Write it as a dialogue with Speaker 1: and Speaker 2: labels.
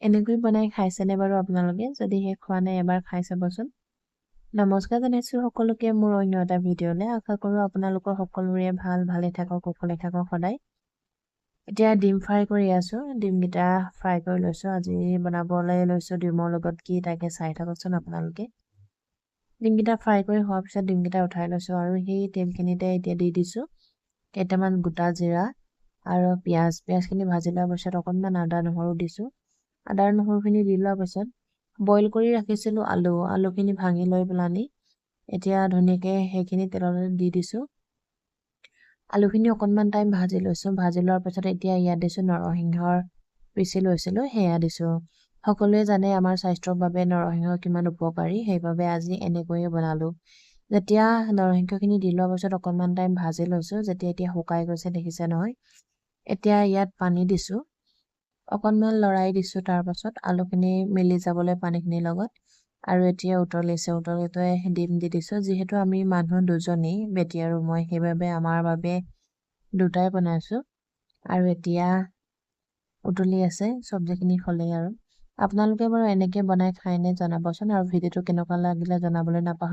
Speaker 1: এনেকৈ বনাই খাইছেনে বাৰু আপোনালোকে? যদিহে খোৱা নাই, এবাৰ খাই চাবচোন। নমস্কাৰ জনাইছোঁ সকলোকে মোৰ অন্য এটা ভিডিঅ'লৈ। আশা কৰোঁ আপোনালোকৰ সকলোৰে ভাল, ভালে থাকক, কুশলে থাকক সদায়। এতিয়া ডিম ফ্ৰাই কৰি আছোঁ। ডিমকেইটা ফ্ৰাই কৰি লৈছোঁ। আজি বনাবলৈ লৈছোঁ ডিমৰ লগত কি, তাকে চাই থাককচোন আপোনালোকে। ডিমকেইটা ফ্ৰাই কৰি হোৱাৰ পিছত ডিমকেইটা উঠাই লৈছোঁ আৰু সেই তেলখিনিতে এতিয়া দি দিছোঁ কেইটামান গোটা জিৰা আৰু পিঁয়াজ। পিঁয়াজখিনি ভাজি লোৱাৰ পিছত অকণমান আদা নহৰু দিছোঁ। আদা নহৰুখিনি দি লোৱাৰ পিছত বইল কৰি ৰাখিছিলোঁ আলু। আলুখিনি ভাঙি লৈ পেলানি এতিয়া ধুনীয়াকৈ সেইখিনি তেলতে দি দিছোঁ। আলুখিনি অকণমান টাইম ভাজি লৈছোঁ। ভাজি লোৱাৰ পিছত এতিয়া ইয়াত দিছোঁ নৰসিংহৰ পিচি লৈছিলোঁ, সেয়া দিছোঁ। সকলোৱে জানে আমাৰ স্বাস্থ্যৰ বাবে নৰসিংহ কিমান উপকাৰী, সেইবাবে আজি এনেকৈয়ে বনালোঁ। যেতিয়া নৰসিংহখিনি দি লোৱাৰ পাছত অকণমান টাইম ভাজি লৈছোঁ, যেতিয়া এতিয়া শুকাই গৈছে, দেখিছে নহয়, এতিয়া ইয়াত পানী দিছোঁ। অকণমান লৰাই দিছোঁ, তাৰপাছত আলুখিনি মিলি যাবলৈ পানীখিনিৰ লগত। আৰু এতিয়া উতলিছে, উতলোতে ডিম দি দিছোঁ। যিহেতু আমি মানুহ দুজনী, বেটি আৰু মই, সেইবাবে আমাৰ বাবে দুটাই বনাইছোঁ। আৰু এতিয়া উতলি আছে, চব্জিখিনি হ'লেই। আৰু আপোনালোকে বাৰু এনেকৈ বনাই খায়নে জনাবচোন, আৰু ভিডিঅ'টো কেনেকুৱা লাগিলে জনাবলৈ নাপাহৰিব।